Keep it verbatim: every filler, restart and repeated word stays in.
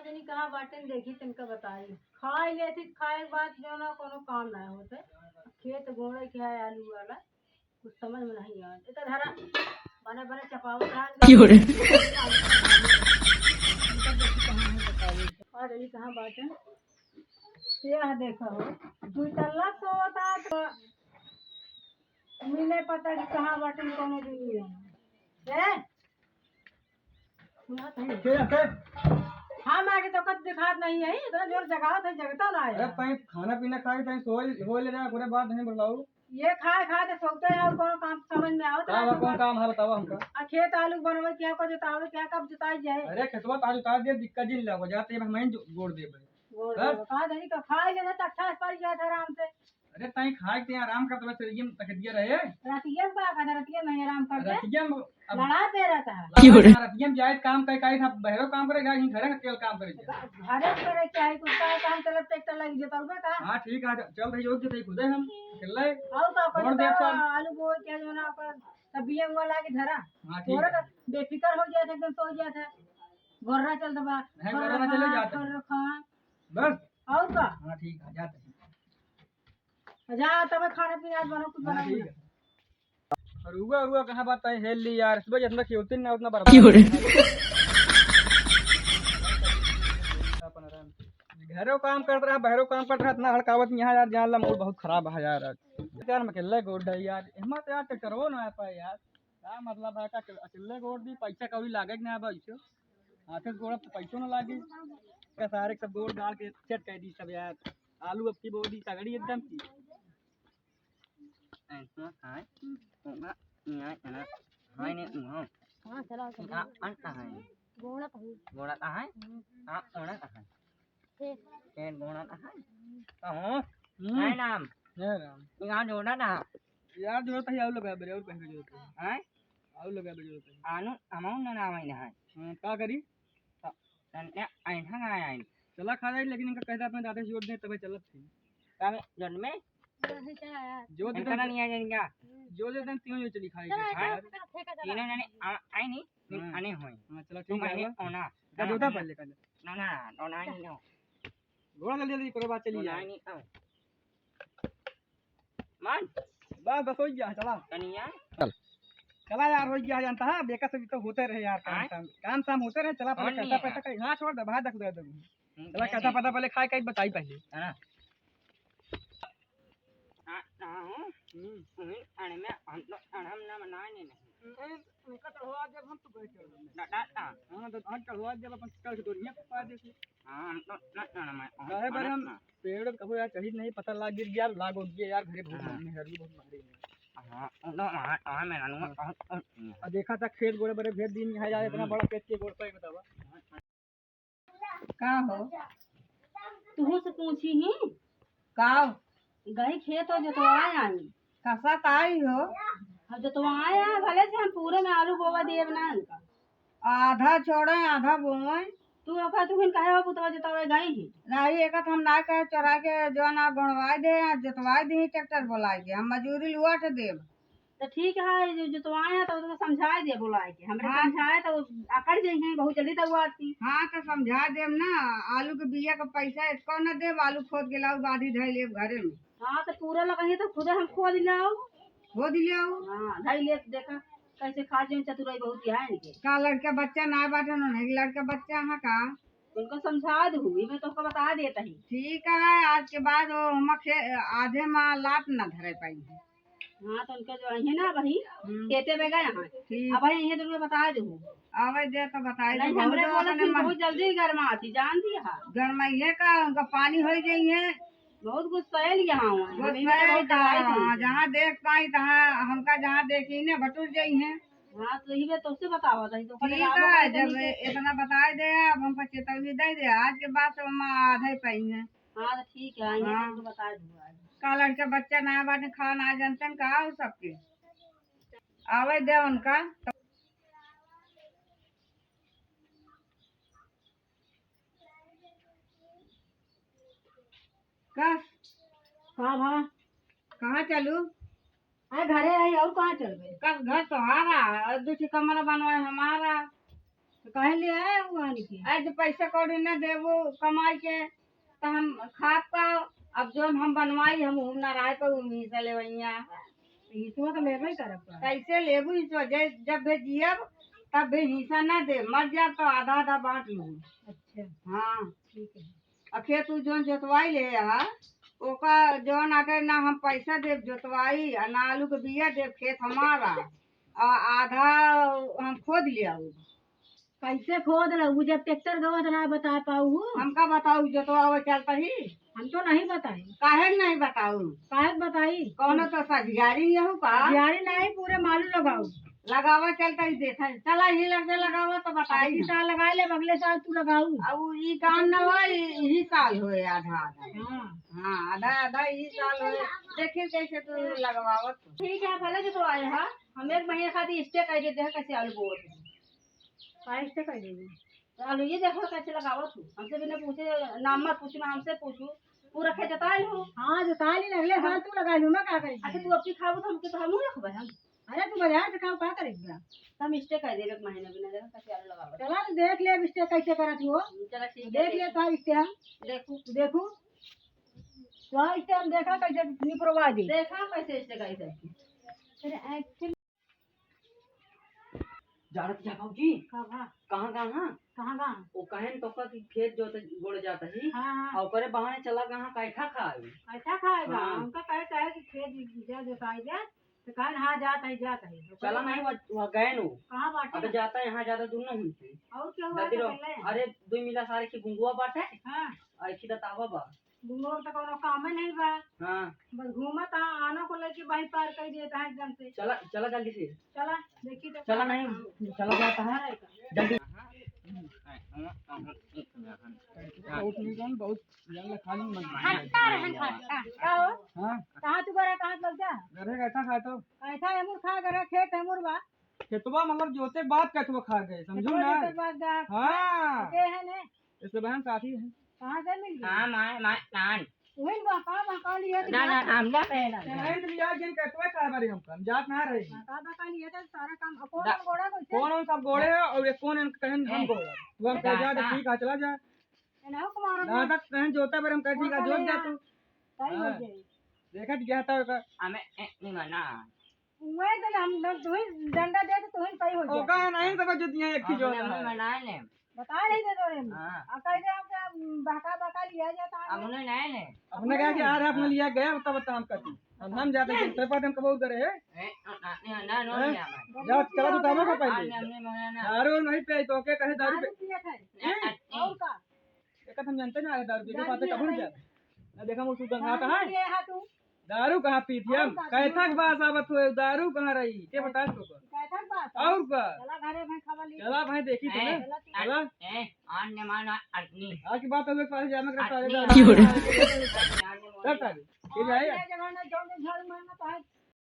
जनी कहाँ बाटेन, देखी तनका बताई। खाए लेती, खाए के बाद जो ना कोनो काम ना होते। खेत गोड़े के है आलू वाला, कुछ समझ में नहीं आवे। इतना धरा बने बने चपावत रहा। क्यों रे? और ये कहाँ बाटेन? यह देखो, दू तल्ला सोता तो मिले पता कि कहाँ बाटेन कोनो दुनिया में। ए? सुना था? के, के? हाँ, मारे तो कत दिखात नहीं है, इतना जोर जगावत है, जगता ना है। अरे, तई खाना पीना खाई, तई सोई, होई ले रहा, पूरे बात नहीं बताऊ। ये खाए, खाए तो सोते हैं और कोनो काम समझ में आवत का नहीं बा, तो कौन बस काम है बतावा हमका? आ खेत आलू बनवे क्या, को जोतावे क्या, कब जोताई जाए? अरे, खेतवा तो आज जोता दे, दिक्कत जिन लगो, जाते हैं, हम जो गोड़ दे भाई। गोड़ बस। दे, कहा धनी तो खाए ले, तो अच्छा से पड़ गया था आराम से। अरे, ताई खाए के आराम करत बा, रतिया में तकतिया रहे। रतिया में का करत, रतिया में आराम करत। रतिया में अब लड़ा पे रहता है। लड़ा, क्यों रे? रतिया में जाए काम कई, कई था, बहरो काम करे, जाए घरे का केवल काम करे जाए। घरे करे क्या है, कुछ का काम चलत ट्रैक्टर लग जतौबे का? हाँ, ठीक है, चल भाई, योग्य भाई, खुदे हम अकेले। और का कर, छोड़ दे सब। आलू बोए क्या जो ना कर, तब बिया हुआ लागे धरा। हाँ, ठीक थोड़ा है। तो बेफिकर हो जाए, एकदम सो जाए। गोर्रा चल दबा। नहीं, गोर्रा ना चले जाते। गोर्रा खा। बस। और का? हाँ, ठीक है, जाते हैं। जा, तब खाना पीना आज बना, कुछ हाँ, बना ठीक है। और हुआ, हुआ कहाँ बात है, हेल ली यार, सुबह जितना खियोती ना उतना बर्बाद। क्यों रे? अपन आराम से। घरो काम करत रहा, बहरो काम करत रहा, इतना हड़कावत यहाँ यार, जान ला मूड बहुत खराब है यार आज। यार, मैं अकेले गोड़ है यार, हिम्मत यार, ट्रैक्टरवो ना आ पाए यार। का मतलब है का अकेले गोड़ दी, पैसा कौड़ी लागे कि ना बा इसे? हाथे से गोड़ अब तो पैसो ना लागे। का सारे सब गोड़ गाड़ के सेट कर दी सब यार। आलू अब की बोली तगड़ी एकदम की। ऐसा है, ओना, यहाँ, यहाँ, हाय ने, उहाँ। हाँ, चला, चला। आ, अंत है। गोड़ा तो है। गोड़ा तो है? हम्म। आ, ओना तो है। ठीक। ए, गोड़ा तो है? कहो। हम्म। है नाम। है नाम। यहाँ जोड़ा ना। यार, जोड़ा तो है, और लगा बरे, और कहीं का जोड़ा तो है। हैं? और लगा बरे, जोड़ा तो है। आनु, अमाउंट ना नाम है ना है। हाँ, का करी? तो, तन्ने ऐसा ना आए। चला खा जाए, लेकिन इनका कहता अपने दादा से जोड़ दे, तबे चलत थी। का में, जोड़ में? नहीं, चला यार। जो इनका देते ना नहीं आ जाएगा। जो देते हैं, तीनों जो चली खाएगी। चला, चला, चला, ठीक है, चला। तीनों जने आ-, आए नहीं, हाँ। आने होए। हाँ, चला, तू ठीक है, कहीं आवा। ओना। का जोता हाँ, पहले का। ना, ना, ना, ओना नहीं, ना। घोड़ा जल्दी, जल्दी करो, बात चली ओना जाए। नहीं, आओ। मान। बस, बस, हो गया, चला। कनिया। चल। चला यार, हो गया, जानता है, बेका से भी तो होते रहे यार, काम आए? शाम, काम शाम होते रहे, चला, पहले कौन पैसा, नहीं है? पैसा का, हाँ, छोड़ दे, बाहर देख, दे दे। हम्म, चला, नहीं, कहता नहीं। पता पहले खाए, खाए, बताई पहले। हाँ। हाँ, हाँ, हूँ। हम्म। हम्म, अरे मैं, हम तो, अरे हम ना बनाए नहीं, नहीं। हम्म, ए, उनका चढ़वा जब हम तो गए चढ़वा। डा-, डा-, डा। हाँ, तो आज चढ़वा जब अपन चढ़ के डोरिया को पा देते। हाँ, हम तो ना, ना, ना, मैं, हम काहे बारे ना, हम ना। पेड़ कबो यार चढ़ी नहीं, पता लाग गिर गया, लाग हो गया यार, घरे बहुत हाँ। मारने, हरी बहुत मारे। हाँ, उन लोग वहाँ, वहाँ में रहूँगा, हाँ। और, और, और देखा था खेत गोड़े बड़े भेज दिन यहाँ यार, इतना हम्म। बड़ा खेत के गोड़ पे बतावा। का हो? तुहू से पूछी ही? का? गई खेत हो जोतवाए आई। कसा का आई हो? अब जोतवाए आ, भले से हम पूरे में आलू बोवा दिए ना इनका। आधा छोड़े, आधा बोए। तू ओका तुहिन कहे हो पुतवा जोतवाए गई ही? नहीं, एक हम ना कहे चोरा के जो ना गोड़वाए दे, जोतवाए दे ट्रैक्टर बोलाए के, हम मजूरी लुआट देब। तो ठीक है, जो जोतवाए हैं तो उसको समझाए दे बुलाए के, हमरे हाँ। समझाए तो अकड़ जइहें, बहुत जल्दी दउआती। हाँ, तो समझा देब ना, आलू के बिया का पैसा इसको न देब, आलू खोद के लाऊ, बाधी धइ लेब घरे में। हाँ, तो पूरा लगही तो खुदे हम खोद लाऊ। खोद लाऊ। हाँ, धइ लेब, देखा कैसे खा जइहें, चतुराई बहुत है इनके। का लड़का बच्चा ना बाटे, नहीं लड़का बच्चा है का? उनको समझा दू, मैं तो उसको बता देता ही। ठीक है, आज के बाद वो हम खे-, आधे में लात ना धरे पाई। हाँ, तो उनका जो है ना वही हम्म। खेते में गए हैं। ठीक। अब वही ये तुमको बता दू। आवे दे तो बताई नहीं, दे, हमरे बहुत बोला अपने फिर मन बहुत जल्दी गरमा थी, जान दिया। गरमाइए का, उनका पानी हो गई है। बहुत गुस्सैल यहाँ हुआ है। हमें गुस्सैल बहुत डराई का, थी। जहाँ देख पाई तहाँ हमका जहाँ देखी ने बटुर जाई है। हाँ, तो यही मैं तुमसे बतावा था, तो ठीक है, जब इतना बताए दे, अब हमका चेतावनी दे दे, आज के बाद से हम आधे पाई है। हाँ, तो ठीक है, आइए, हाँ। तुमको बता दूंगा आज। का लड़का बच्चा ना बाटे, खा ना जानते हैं, का हो सबके? आवे दे उनका। का? का भा? कहाँ चलू? अरे घरे आई, और कहाँ चलबे? का घर तोहारा, और दू ठे कमरा बनवाए हमारा। तो काहे ले आए हो आने के? आज पैसा कौड़ी ना देबो कमाई के, तो हम खाब का? अब जौन हम बनवाई, हम ऊ ना रहे, तो ऊ हिस्सा लेवइया। तो हिस्सा तो लेबे ही करब का। कैसे लेबू हिस्सा? जे, जब भी जियब, तब भी हिस्सा ना दे, मर जाब तो आधा आधा बांट लूँ। अच्छा। हाँ। ठीक है। आ खेत उ जौन जोतवाई ले हा, ओका जौन आटे ना हम पैसा देब जोतवाई, आ ना आलू के बिया देब, खेत हमारा, आ आधा हम खोद लियाऊ। कैसे खोद लऊ? जब ट्रैक्टर गवा तो ना बता पाऊ। हमका बताऊ, जोतवावे चलता ही। हम तो नहीं बताई। काहे नहीं बताऊ? काहे बताई? कौनो तो सधियारी यहू का? सधियारी नहीं, पूरे मालू लगाऊ। लगावा चलता ही देखा। चला ही लग लगावा तो बताई अगली ना। साल लगा ले, अगले साल तू लगाऊ। अब उ ई काम न हो, ई, यही साल होए आधा आधा। हाँ। हाँ, आधा आधा यही साल होए। देखिए कैसे तू लगवावत हो। ठीक है, भले जो तो आए हा, हम एक महीने खातिर stay कर देते हैं, कैसे आलू बोवत है। का stay कर देबे? तो आलू ये देखो कैसे लगावत हो, हमसे बिना पूछे, नाम मत पूछना, हमसे पूछू। पूरा खेत जोताइल हो। हाँ, जोताइल ही, अगले साल तू लगाइल हो, मैं का करी? अच्छा, तू अब की खाबू तो हमके तो हमहू रखबे हम। अरे, तू बाजार से खाओ, का करे बा? हम stay कर देबे एक महीना बिना देखा कैसे आलू लगावत। चला, तू देख ले, अब stay कैसे करत हो। चला, ठीक है, देख ले, देख। तोहार stay हम। देखू। तू देखू। तोहार stay हम देखा कैसे निपरवा दे। देखा कैसे stay कैसे। अरे, actually जानत क्या भौजी? का बा? कहाँ, कहाँ? कहाँ बा? वो कहेन तो का कि खेत जोत गोड़ जात ही। हाँ, हाँ। और ओकरे बहाने चला कहाँ कैठा खाए। कैठा खाए बा? हाँ। हमका कहे, कहे कि खेत जा जोताई जा, तो कहेन, "हाँ, जात है, जात है।" तो चला कहे, नहीं, वह, वह गए नु। कहाँ बाटे? अबे जाता है, यहाँ जाता दोनों हुई थे। और क्या हुआ दादी तो रो, पहले? अरे, दो मिला सारे की गुंगुआ बाटे। हाँ। और एक ही दतावा बा। घूमो तो कोनो कामे नहीं बा। हाँ। बस घूमत हा, आनो को लेके बाही पार कर देता है एकदम से। चला, चला जल्दी से। चला, देखी तो चला का नहीं, काम। चला जाता है। अरे का। जल्दी। बहुत नीक है, बहुत जंगल खाली मत। हटता रहन, हटता। का हो? हाँ। कहाँ तू बड़ा, कहाँ लग जा? घरे कैठा खाए तो। कैठा हमर खा, घरे खेत हमर बा। खेतवा मतलब जोते बाद कैठवा खा गए, समझू खेतवा ना? जोते बाद जा। हाँ। के है ने? इससे बहन साथी है। कहाँ से मिल गई? हाँ, माय, माय, नान। वही बहका, बहका लिए तो ना, ना, जात। हम ना पहला। कहें तो लिया, जिन कहतवा का बारे हमका, हम जात ना रही। बहका, बहका लिए तो सारा काम, अब कौन दा-, कौन गोड़ा कैसे? कौन कौन सब गोड़े हैं और ये कौन इनके कहें हम ए, गोड़ा? वो हम कह जा, दादा। ठीक है, चला जा। ए, ना, कुमार ना, तक कहें जोता बारे हम कह, ठीक है, जोत जा तू। सही हो हाँ। जाए। देखत गया था ओकर। हमें, ए, नहीं माना। वही तो हम लोग तू ही डंडा दे तो तू ही सही हो जाए। ओका नहीं समझ दिया एक ही जो हमने, हमने है। मना ले। बता नहीं दे तोरे में। हाँ। आ कह दे हमसे बहका बहका लिया जाता है। हमने नहीं ले। अपने कहा कि यार आपने लिया गया तब बता हम करती। हम, हम जाते हैं, तेरे पास हम कबूल करे हैं। ए, ना, ना, ना, ना, हैं? नहीं आवे। जा, चला तू तामा को पहले। हमने, हमने मना ना। दारू नहीं पे तो के कहे दारू पे। दारू पिए थे। ना, हैं? ना, और का? एक हम जानते ना दारू पी के बात कबूल जा। ना देखा वो तू गंगा कहाँ है? ये है तू? दारू कहाँ पीत ही हम? और का? कैठा के बास आवत हुए, दारू कहाँ रही? के बता तो कर। कैठा के बास? और का? चला घरे भाई खावा ली। चला भाई देखी हैं? तूने। चला। ए, आन ने माना आदमी। आज की बात हुए पास जाना करे आदमी। सारे दारू। आन ने माना। चल सारे। ये जाए। आज के जमाना जौन झाड़ू मारना तो है।